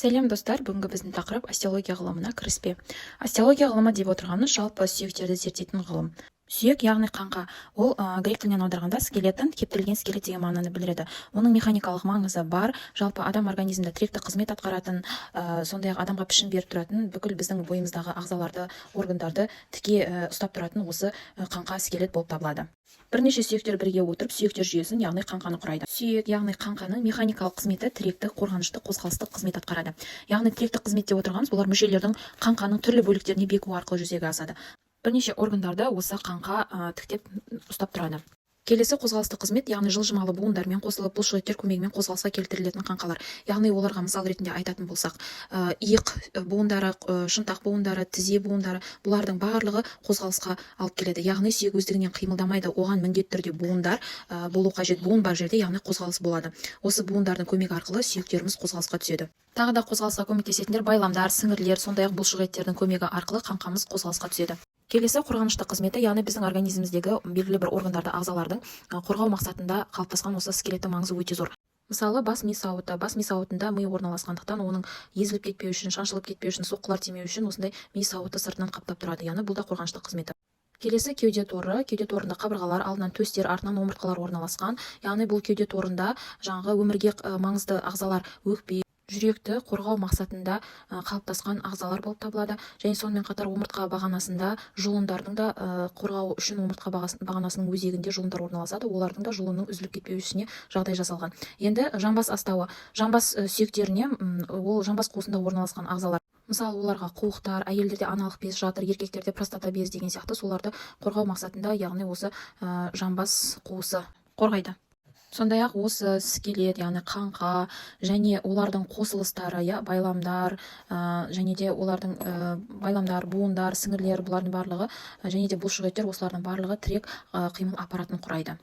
Сәлем, достар! Бүгінгі біздің тақырып – остеология ғылымына кіріспе. Остеология ғылымы деп отырғанымыз – жалпы сүйектерді зерттейтін ғылым. Сүйек, яғни қаңқа, ол грек тілінен аударғанда скелетон, кептірілген скелет деген мағынаны білдіреді. Оның механикалық маңызы бар. Жалпы адам организмінде тіректі қызмет атқаратын, сондай-ақ адамға пішін беріп тұратын, бүкіл біздің бойымыздағы ағзаларды, органдарды тіке ұстап тұратын осы қаңқа, скелет болып табылады. Бірнеше сүйектер біріге отырып, сүйектер жүйесін, яғни қаңқаны құрайды. Сүйек, яғни қаңқаның механикалық қызметі тіректі, қорғанышты, қозғалыстық қызмет атқарады. Яғни тіректі қызмет деп отырғанымыз – бұлар мүшелердің қаңқаның түрлі бөліктеріне бекуі арқылы жүзеге асады. Бірнеше органдарды осы қаңқа тіктеп ұстап тұрады. Келесі қозғалыстық қызмет, яғни жылжымалы буындармен қосылып, бұлшықеттер көмегімен қозғалысқа келтірілетін қаңқалар. Яғни оларға мысал ретінде айтатын болсақ, иық буындары, шынтақ буындары, тізе буындары, бұлардың барлығы қозғалысқа алып келеді. Яғни сүйек өздігінен қимылдамайды, оған міндетті түрде буындар болу қажет. Буын бар жерде, яғни қозғалыс болады. Осы буындардың көмегі арқылы сүйектеріміз қозғалысқа түседі. Тағы да қозғалысқа көмектесетіндер – байламдар, сіңірлер, сондай-ақ бұлшықеттердің көмегі арқылы қаңқамыз қозғалысқа түседі. Келесі қорғанышты қызметі, яғни біздің организміміздегі белгілі бір органдарды, ағзалардың қорғау мақсатында қалыптасқан осы скелеттің маңызы өте зор. Мысалы, бас ми сауыты. Бас ми сауытында ми орналасқандықтан, оның езіліп кетпеу үшін, шаншылып кетпеу үшін, соққылар тимеу үшін осындай ми сауыты сыртынан қаптап тұрады. Яғни бұл да қорғаныштық қызметі. Келесі кеуде торы. Кеуде торында қабырғалар, алдынан төстер, артынан омыртқалар орналасқан. Яғни бұл кеуде торында жаңағы өмірге маңызды ағзалар, өкпе, жүректі қорғау мақсатында қалыптасқан ағзалар болып табылады. Және сонымен қатар омыртқа бағанасында жұлындардың да қорғау үшін омыртқа бағанасының өзегінде жұлындар орналасады. Олардың да жұлынның үзіліп кетпеуіне жағдай жасалған. Енді жамбас астауы. Жамбас сүйектеріне, ол жамбас қуысында орналасқан ағзалар. Мысалы, оларға қуықтар, әйелдерде аналық без, жатыр, еркектерде простата безі деген сияқты, соларды қорғау мақсатында, яғни осы жамбас қуысы қорғайды. Сондай ақ осы скелет, яғни қаңқа және олардың қосылыстары, иә, байламдар, және де олардың байламдар, буындар, сіңірлер, бұлардың барлығы және де бұлшықеттер, осылардың барлығы тірек қимыл аппаратын құрайды.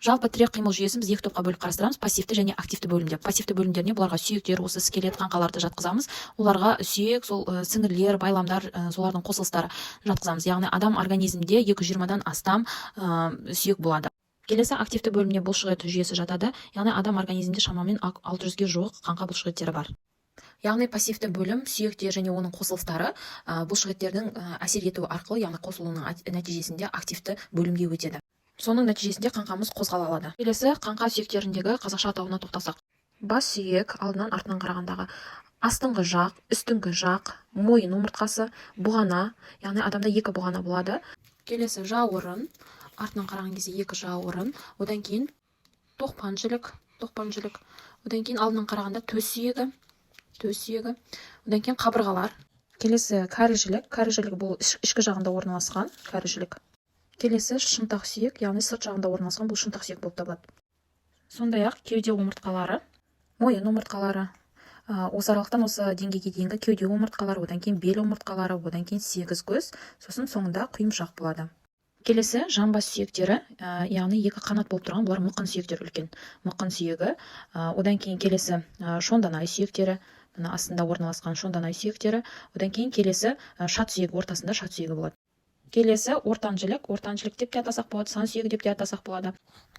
Жалпы тірек қимыл жүйесін біз екі топқа бөліп қарастырамыз: пассивті және активті бөлімдер. Пассивті бөлімдеріне, бұларға сүйектер, осы скелет, қаңқаларды жатқызамыз. Оларға сүйек, сол сіңірлер, байламдар, солардың қосылыстары жатқызамыз. Яғни адам организмінде 220-дан астам сүйек болады. Келесі активті бөліміне бұлшықет жүйесі жатады. Яғни адам организмінде шамамен 600-ге жуық қаңқа бұлшықеттері бар. Яғни пассивті бөлім сүйектер және оның қосылыстары бұлшықеттердің әсер етуі арқылы, яғни қосылуының нәтижесінде активті бөлімге өтеді. Соның нәтижесінде қаңқамыз қозғала алады. Келесі қаңқа сүйектеріндегі қазақша атауына тоқталсақ: бас сүйек, алдынан, артынан қарағандағы астыңғы жақ, үстіңгі жақ, мойын омыртқасы, бұғана, яғни адамда екі бұғана болады. Келесі жауырын, артынан қараған кезде екі жауырын, одан кейін тоқпан жілік, тоқпан жілік, одан кейін алдынан қарағанда төс сүйегі, төс сүйегі, одан кейін қабырғалар. Келесі кәрі жілік. Кәрі жілік бұл ішкі жағында орналасқан кәрі жілік. Келесі шынтақ сүйек, яғни сырт жағында орналасқан, бұл шынтақ сүйек болып табылады. Сондай ақ кеуде омыртқалары, мойын омыртқалары, осы аралықтан осы деңгейге дейінгі кеуде омыртқалары, одан кейін бел омыртқалары, одан кейін сегіз көз, сосын соңында құйымшақ болады. Келесі жамбас сүйектері, яғни екі қанат болып тұрған, бұлар мықын сүйектер, үлкен мықын сүйегі, одан кейін келесі шонданай сүйектері, мына астында орналасқан шонданай сүйектері, одан кейін келесі шат сүйегі, ортасында шат сүйегі болады. Келесі ортан жілік, ортан жілік деп те атасақ болады, сан сүйегі деп те атасақ болады.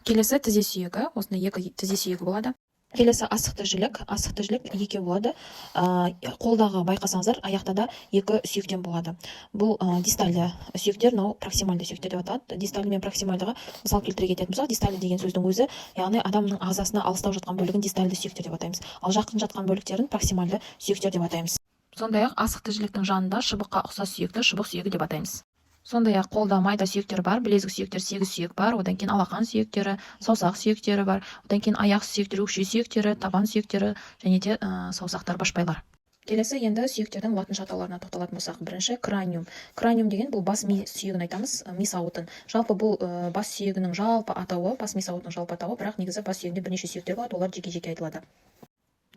Келесі тізе сүйегі, осындай екі тізе сүйегі болады. Келесі асықты жілік. Асықты жілік екеу болады. Қолдағы, байқасаңыздар, аяқта да екі сүйектен болады. Бұл дистальды сүйектер, мынау проксимальды сүйектер деп аталады. Дистальды мен проксимальдыға мысал келтіре кететін болсақ, дистальды деген сөздің өзі, яғни адамның ағзасына алыстау жатқан бөлігін дистальды сүйектер деп атаймыз, ал жақын жатқан бөліктерін проксимальды сүйектер деп атаймыз. Сондай ақ асықты жіліктің жанында шыбыққа ұқсас сүйекті шыбық сүйегі деп атаймыз. Сондай ақ қолда майда сүйектер бар, білезік сүйектер, сегіз сүйек бар, одан кейін алақан сүйектері, саусақ сүйектері бар, одан кейін аяқ сүйектері, өкше сүйектері, табан сүйектері және де саусақтар, башпайлар. Келесі енді сүйектердің латынша атауларына тоқталатын болсақ, бірінші краниум. Краниум деген бұл бас ми сүйегін айтамыз, ми сауытын. Жалпы бұл бас сүйегінің жалпы атауы, бас ми сауытының жалпы атауы, бірақ негізі бас сүйегінде бірнеше сүйектер болады, олар жеке жеке айтылады.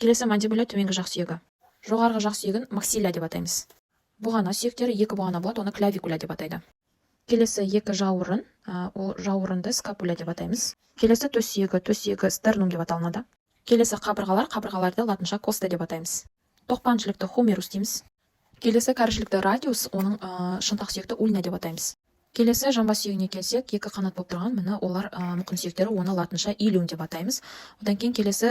Келесі мандибуля, төменгі жақ сүйегі. Жоғарғы жақ сүйегін максилля деп атаймыз. Бұғана сүйектері, екі бұғана болады, оны клавикуля деп атайды. Келесі екі жауырын, ол жауырынды скапуля деп атаймыз. Келесі төс сүйегі, төс сүйегі стернум деп аталынады. Келесі қабырғалар, қабырғаларды латынша коста деп атаймыз. Тоқпан жілікті хумерус дейміз. Келесі кәрі жілікті радиус, оның шынтақ сүйекті ульна деп атаймыз. Келесі жамбас сүйегіне келсек, екі қанат болып тұрған, міне, олар мұқын сүйектері, оны латынша ilium деп атаймыз. Одан кейін келесі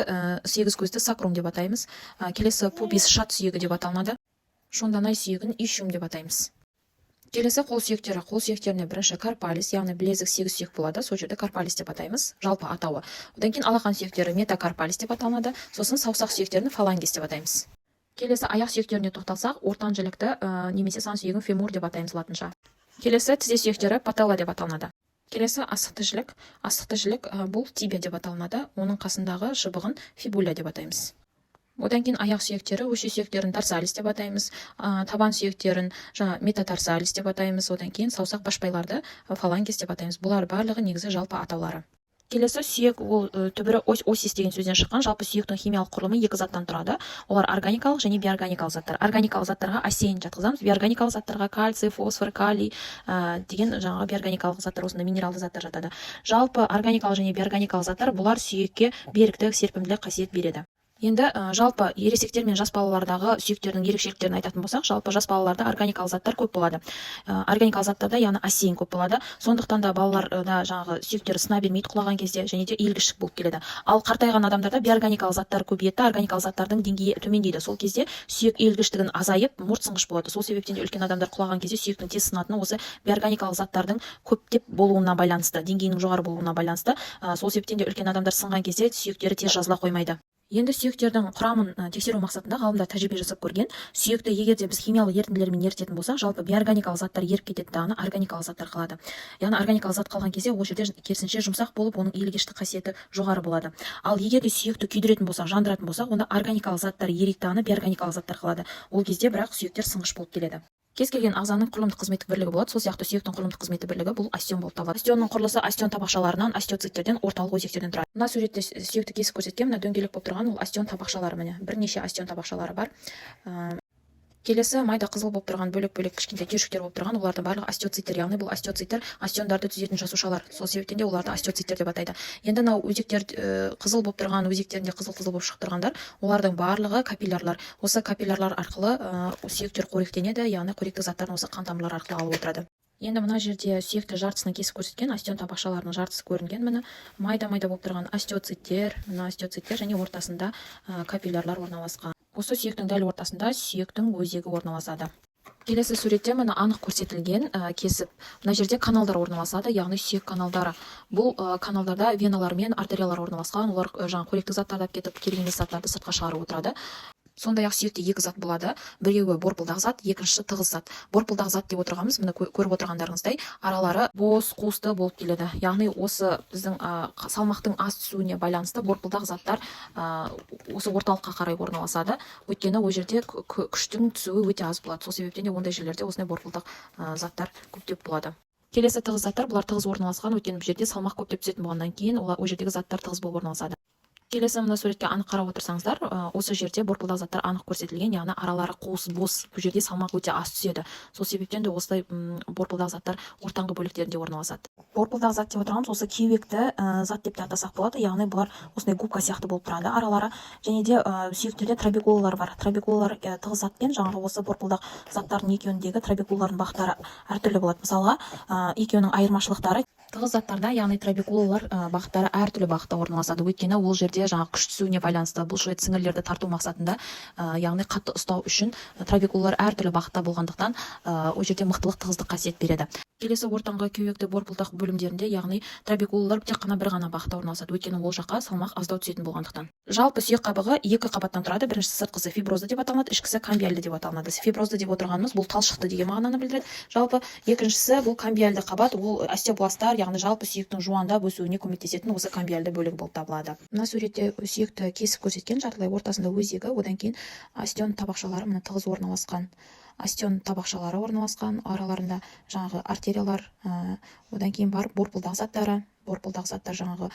сегіз көзді sacrum деп атаймыз. Келесі pubis, шат сүйегі деп аталынады. Шонданай сүйегін ischium деп атаймыз. Келесі қол сүйектері. Қол сүйектеріне бірінші carpales, яғни білезік сегіз сүйек болады, сол жерде carpales деп атаймыз, жалпы атауы. Одан кейін алақан сүйектері metacarpales деп аталынады, сосын саусақ сүйектерін phalanges деп атаймыз. Келесі аяқ сүйектеріне тоқталсақ, ортан жілікті немесе сан сүйегін femur деп атаймыз латынша. Келесі тізе сүйектері patella деп аталынады. Келесі асықты жілік. Асықты жілік бұл tibia деп аталынады, оның қасындағы шыбығын fibula деп атаймыз. Одан кейін аяқ сүйектері: өше сүйектерін tarsalis деп атаймыз, табан сүйектерін жаңа metatarsalis деп атаймыз, одан кейін саусақ башпайларды phalanges деп атаймыз. Бұлар барлығы негізі жалпы атаулары. Келесі сүйек, ол түбірі ось, ossis деген сөзден шыққан. Жалпы сүйектің химиялық құрылымы екі заттан тұрады. Олар органикалық және бейорганикалық заттар. Органикалық заттарға осеин жатқызамыз, бейорганикалық заттарға кальций, фосфор, калий деген жаңағы бейорганикалық заттар, осындай минералды заттар жатады. Жалпы органикалық және бейорганикалық заттар, бұлар сүйекке беріктік, серпімділік қасиет береді. Енді жалпы ересектер мен жас балалардағы сүйектердің ерекшеліктерін айтатын болсақ, жалпы жас балаларда органикалық заттар көп болады. Органикалық заттарда, яғни осеин көп болады. Сондықтан да балаларда жаңағы сүйектері сына бермейді құлаған кезде және де иілгіштік болып келеді. Ал қартайған адамдарда бейорганикалық заттар көбейеді да, органикалық заттардың деңгейі төмендейді. Сол кезде сүйек иілгіштігін азайып, мұрт сынғыш болады. Сол себептен де үлкен адамдар құлаған кезде сүйектің тез сынатыны осы бейорганикалық заттардың көптеп болуына байланысты, деңгейінің жоғары болуына байланысты. Сол себептен де үлкен адамдар сынған кезде сүйектері тез жазыла қоймайды. Енді сүйектердің құрамын тексеру мақсатында ғалымдар тәжірибе жасап көрген. Сүйекті егер де біз химиялық ерітінділермен ерітетін болсақ, жалпы бейорганикалық заттар еріп кетеді дағы, органикалық заттар қалады. Яғни органикалық зат қалған кезде ол жерде керісінше жұмсақ болып, оның иілгіштік қасиеті жоғары болады. Ал егер де сүйекті күйдіретін болсақ, жандыратын болсақ, онда органикалық заттар ериді дағы, бейорганикалық заттар қалады. Ол кезде бірақ сүйектер сынғыш болып келеді. Кез келген ағзаның құрылымдық қызметтік бірлігі болады. Сол сияқты сүйектің құрылымдық қызметі бірлігі бұл остеон болып табылады. Остеонның құрылысы остеон табақшаларынан, остеоциттерден, орталық өзектерден тұрады. Мына суретте сүйекті кесіп көрсеткен. Мына дөңгелек болып тұрған ол остеон табақшалары, міне, бірнеше остеон табақшалары бар. Келесі майда қызыл болып тұрған бөлек бөлек кішкентай түйіршіктер болып тұрған, олардың барлығы остеоциттер, яғни бұл остеоциттер остеондарды түзетін жасушалар. Сол себептен де оларды остеоциттер деп атайды. Енді мынау өзектер, қызыл болып тұрған, өзектерінде қызыл қызыл болып шығып тұрғандар, олардың барлығы капиллярлар. Осы капиллярлар арқылы сүйектер қоректенеді, яғни қоректік заттарын осы қан тамырлар арқылы алып отырады. Енді мына жерде сүйекті жартысына кесіп көрсеткен, остеон табақшаларының жартысы көрінген. Міне, майда майда болып тұрған остеоциттер, мына остеоциттер және ортасында капиллярлар орналасқан. Осы сүйектің дәл ортасында сүйектің өзегі орналасады. Келесі суретте, міне, анық көрсетілген кесіп. Мына жерде каналдар орналасады, яғни сүйек каналдары. Бұл каналдарда веналар мен артериялар орналасқан. Олар жаңағы қоректік заттарды алып кетіп, керек емес заттарды сыртқа шығарып отырады. Сондай ақ сүйекте екі зат болады: біреуі борпылдақ зат, екіншісі тығыз зат. Борпылдақ зат деп отырғанымыз, міне, көріп отырғандарыңыздай, аралары бос, қуысты болып келеді. Яғни осы біздің салмақтың аз түсуіне байланысты борпылдақ заттар осы орталыққа қарай орналасады, өйткені ол жерде күштің түсуі өте аз болады. Сол себептен де ондай жерлерде осындай борпылдақ заттар көптеп болады. Келесі тығыз заттар. Бұлар тығыз орналасқан, өйткені бұл жерде салмақ көптеп түсетін болғаннан кейін олар, ол жердегі заттар тығыз болып орналасады. Келесі мына суретке анық қарап отырсаңыздар, осы жерде борпылдақ заттар анық көрсетілген, яғни аралары қуыс, бос. Бұл жерде салмақ өте аз түседі. Сол себептен де осылай борпылдақ заттар ортаңғы бөліктерінде орналасады. Борпылдақ зат деп отырғанымыз осы кеуекті зат деп те атасақ болады, яғни бұлар осындай губка сияқты болып тұрады аралары. Және де сүйектерде трабекулалар бар. Трабекулалар, тығыз зат пен жаңағы осы борпылдақ заттардың екеуіндегі трабекулалардың бағыттары әртүрлі болады. Мысалға, екеуінің айырмашылықтары: тығыз заттарда, яғни трабекулалар бағыттары әртүрлі бағытта орналасады, өйткені ол жерде жаңағы күш түсуіне байланысты, бұлшық ет сіңірлерді тарту мақсатында, яғни қатты ұстау үшін трабекулалар әртүрлі бағытта болғандықтан, ол жерде мықтылық, тығыздық қасиет береді. Келесі ортаңғы кеуекті борпылдақ бөлімдерінде, яғни трабекулалар тек қана бір ғана бағытта орналасады, өйткені ол жаққа салмақ аздау түсетін болғандықтан. Жалпы сүйек қабығы екі қабаттан тұрады. Біріншісі сыртқысы фиброзды деп аталынады, ішкісі камбиальды деп аталынады. Фиброзды деп отырғанымыз бұл талшықты деген мағынаны білдіреді жалпы. Екіншісі бұл камбиальды қабат, ол остеобласттар, яғни жалпы сүйектің жуандап өсуіне көмектесетін осы камбиальды бөлігі болып табылады. Мына суретте сүйекті кесіп көрсеткен жартылай. Ортасында өзегі, одан кейін остеон табақшалары, міне, тығыз орналасқан остеон табақшалары орналасқан, араларында жаңағы артериялар, одан кейін барып борпылдақ заттары. Борпылдақ заттар жаңағы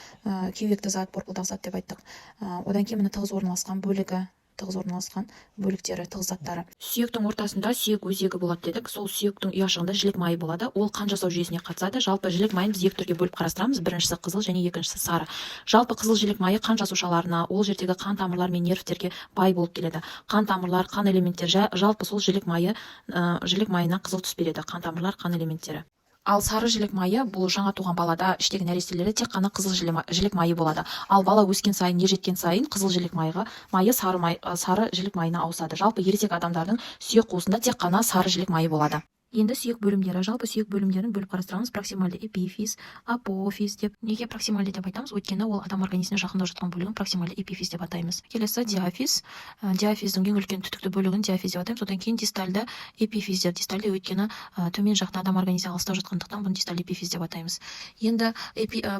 кеуекті зат, борпылдақ зат деп айттық. Одан кейін, міне, тығыз орналасқан бөлігі, тығыз орналасқан бөліктері, тығыз заттары. Сүйектің ортасында сүйек өзегі болады дедік. Сол сүйектің ұяшығында жілік майы болады, ол қан жасау жүйесіне қатысады. Жалпы жілік майын біз екі түрге бөліп қарастырамыз: біріншісі қызыл және екіншісі сары. Жалпы қызыл жілік майы қан жасушаларына, ол жердегі қан тамырлар мен нервтерге бай болып келеді. Қан тамырлар, қан элементтері, жалпы сол жілік майы, жілік майына қызыл түс береді қан тамырлар, қан элементтері. Ал сары жілік майы, бұл жаңа туған балада, іштегі нәрестелерде тек қана қызыл жілік майы болады. Ал бала өскен сайын, ержеткен сайын қызыл жілік майы сары май, сары жілік майына ауысады. Жалпы ересек адамдардың сүйек қуысында тек қана сары жілік майы болады. Енді сүйек бөлімдері. Жалпы сүйек бөлімдерін бөліп қарастырамыз: проксимальды эпифиз, апофиз деп. Неге проксимальды деп айтамыз? Өйткені ол адам организміне жақындау жатқан бөлігін проксимальды эпифиз деп атаймыз. Келесі диафиз. Диафиздің ең үлкен түтікті бөлігін диафиз деп атаймыз. Одан кейін дистальды эпифиздер. Дистальды, өйткені төмен жақта, адам организміне алыстау жатқандықтан, бұны дистальды эпифиз деп атаймыз. Енді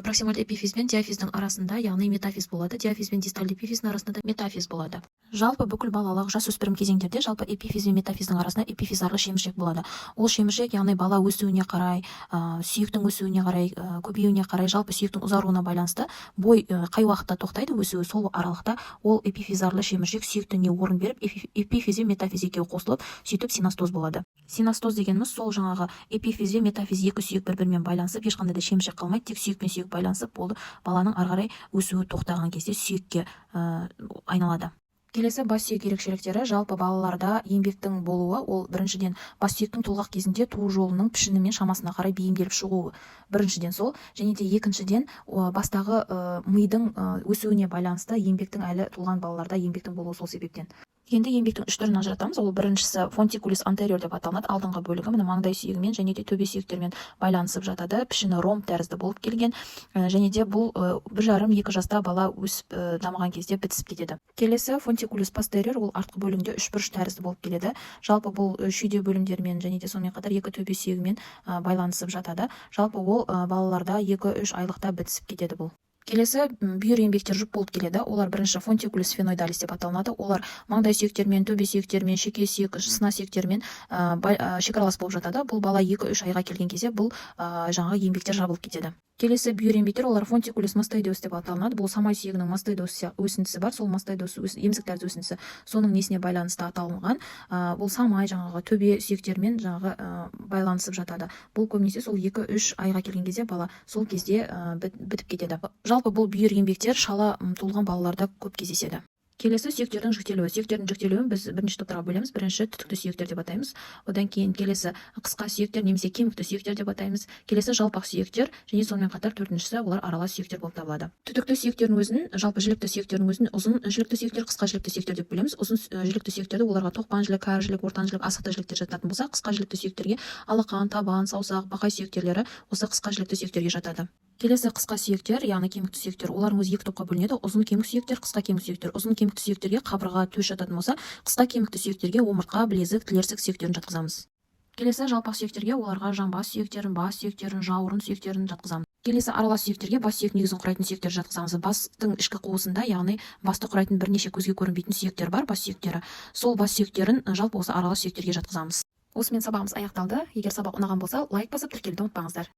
проксимальды эпифиз бен диафиздің арасында, яғни, метафиз болады. Диафиз бен дистальды эпифиздің арасында да метафиз болады. Жалпы бүкіл балалық, жасөспірім кезеңдерде жалпы эпифиз бен метафиздің арасында эпифизарлы шеміршек болады. Ол шеміршек, яғни, бала өсуіне қарай, сүйектің өсуіне қарай, көбеюіне қарай, жалпы сүйектің ұзаруына байланысты бой қай уақытта тоқтайды өсуі, сол аралықта ол эпифизарлы шеміршек сүйектің орын беріп, эпифиз бен метафиз екеуі қосылып, сөйтіп синостоз болады. Синостоз дегеніміз сол жаңағы эпифиз бен метафиз, екі сүйек бір бірімен байланысып, ешқандай да шеміршек қалмайды, тек сүйек пен сүйек байланысып болды. Баланың ары қарай өсуі тоқтаған кезде сүйекке айналады. Келесі бас сүйек ерекшеліктері. Жалпы балаларда еңбектің болуы, ол біріншіден, бас сүйектің толғақ кезінде туу жолының пішіні мен шамасына қарай бейімделіп шығуы, біріншіден сол. Және де екіншіден, бастағы мидың өсуіне байланысты еңбектің, әлі туған балаларда еңбектің болуы сол себептен. Енді еңбектің үш түрін ажыратамыз. Ол біріншісі фонтикулюс антериор деп аталынады. Алдыңғы бөлігі, міне, маңдай сүйегімен және де төбе сүйектермен байланысып жатады. Пішіні ромб тәрізді болып келген. Және де бұл 1,5-2 жаста бала өсіп дамыған кезде бітісіп кетеді. Келесі фонтикулюс постериор. Ол артқы бөлігінде үшбұрыш тәрізді болып келеді. Жалпы бұл шүйде бөлімдерімен және де сонымен қатар екі төбе сүйегімен байланысып жатады. Жалпы ол балаларда 2-3 айлықта бітісіп кетеді бұл. Келесі бүйір еңбектер жұп болып келеді. Олар бірінші фонтикулюс сфеноидалис деп аталынады. Олар маңдай сүйектермен, төбе сүйектермен, шеке сүйек, сына сүйектермен шекаралас болып жатады. Бұл бала 2-3 айға келген кезде бұл жаңағы еңбектер жабылып кетеді. Келесі бүйір еңбектер, олар фонтикулюс мастоидеус деп аталынады. Бұл самай сүйегінің мастоидеус өсіндісі бар, сол мастоидеус емзік тәрізді өсіндісі, соның несіне байланысты аталынған. Бұл самай, жаңағы төбе сүйектермен жаңағы байланысып жатады. Бұл көбінесе сол 2-3 айға келген кезде бала, сол кезде бітіп кетеді. Жалпы бұл бүйір еңбектер шала туылған балаларда көп кездеседі. Келесі сүйектердің жіктелуі. Сүйектердің жіктелуін біз бірнеше топтарға бөлеміз. Бірінші түтікті сүйектер деп атаймыз. Одан кейін келесі қысқа сүйектер немесе кемікті сүйектер деп атаймыз. Келесі жалпақ сүйектер және сонымен қатар төртіншісі, олар аралас сүйектер болып табылады. Түтікті сүйектердің өзін, жалпы жілікті сүйектердің өзін ұзын жілікті сүйектер, қысқа жілікті сүйектер деп бөлеміз. Ұзын жілікті сүйектерді, оларға тоқпан жілік, кәрі жілік, ортан жілік, асықты жіліктер жататын болса, қысқа жілікті сүйектерге алақан, табан, саусақ, бақай сүйектерлері осы қысқа жілікті сүйектерге жатады. Келесі қысқа сүйектер, яғни кемікті сүйектер. Олардың өзі екі топқа бөлінеді: ұзын кемік сүйектер, қысқа кемік сүйектер. Ұзын кемікті сүйектерге қабырға, төс жататын болса, қысқа кемікті сүйектерге омыртқа, білезік, тілерсік сүйектерін жатқызамыз. Келесі жалпақ сүйектерге, оларға жамбас сүйектерін, бас сүйектерін, жауырын сүйектерін жатқызамыз. Келесі аралас сүйектерге бас сүйек негізін құрайтын сүйектерді жатқызамыз. Бастың ішкі қуысында, яғни, басты құрайтын бірнеше көзге көрінбейтін сүйектер бар, бас сүйектері. Сол бас сүйектерін жалпы осы аралас сүйектерге жатқызамыз. Осымен сабағымыз аяқталды. Егер сабақ ұнаған болса, лайк басып, тіркелуді ұмытпаңыздар.